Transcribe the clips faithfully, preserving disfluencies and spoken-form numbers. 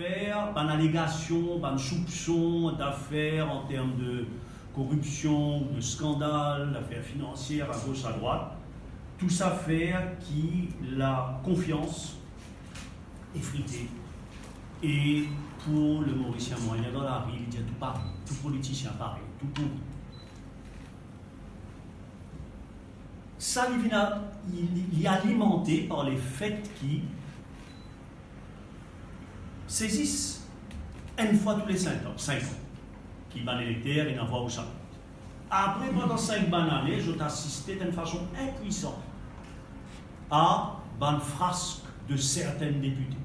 fer, bann alegasion, bann soupson dafer an term de koripsion, de skandal, dafer finansier, a gos, a drwat, tou sa fer ki lakonfians efrite. E pou le Morisien mwayin dan lari, li dir tou parey, tou politisien parey, tou pouri. Sa li vinn a-, li, li, li alimante par lefet ki se zis enn fwa tou le sink an, sink an, ki bann elekter ena vwa ou sa. Apre, pandan sink bann ane, zot asiste dan enn fason inpwisan a bann frask de sertenn depite.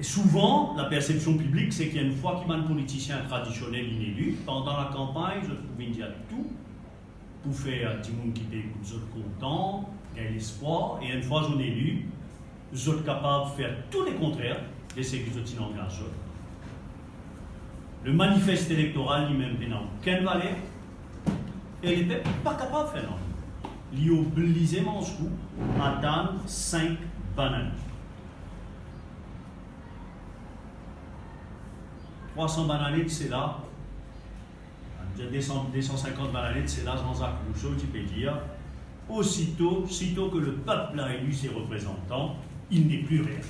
E souvan, lapersepsion piblik, se ki enn fwa ki bann politisien tradisionel inn eli, pandan lakanpagn, zot pou vinn dir tou, pou fer dimoun ki pe ekout zot kontan, gagn lespwar, e enn fwa zot inn eli, zot kapav fer tou lekontrer de seki zot inn angaz zot. Le manifest elektoral limem pena okenn valer, e lepep pa kapav fer nanye. Li oblize manz kou, atann sink bann ane. Trwa san bann ane de sela, de san, de san sinkant bann ane de sela, Jean-Jacques Rousseau ti pe dir, "Aussitôt, sitôt que le peuple a élu ses représentants, il n'est plus rien."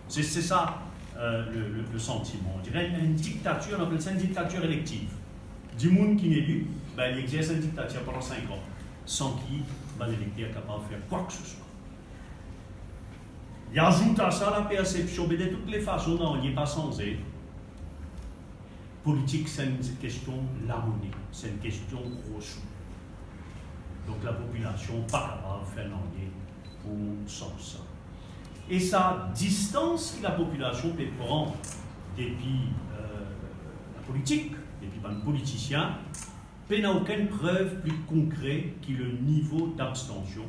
Se, se sa, euh, le, le, le santiman. On dirait une, une dictature, on appelle ça une dictature élective. Dimoun ki inn eli, ben, li exers enn diktatir pandan sink an, san ki bann elekter kapav fer kwa ke se swa. Li azout a sa lapersepsion, be de tout le fason, nanye pa sanze. Politik, se enn kestion lamone, se enn kestion gro sou. Donk, lapopilasion pa kapav fer nanye pou sanz sa. E sa distans ki lapopilasion pe pran depi, euh, lapolitik, depi bann politisien, pena okenn prev pli konkre ki le nivo dabstansion,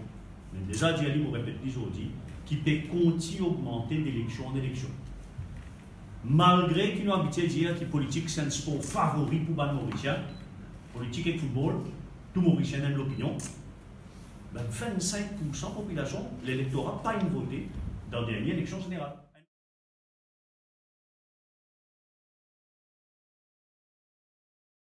me deza dir li, mo repet li zordi, ki pe kontign ogmante deleksion an deleksion. Malgre ki nou abitie dir ki politik se enn spor favori pou bann Morisien, politik ek foutbol, tou Morisien ena enn lopinion, be, vennsink poursan popilasion, lelektora pa inn vote dan dernie eleksion zeneral.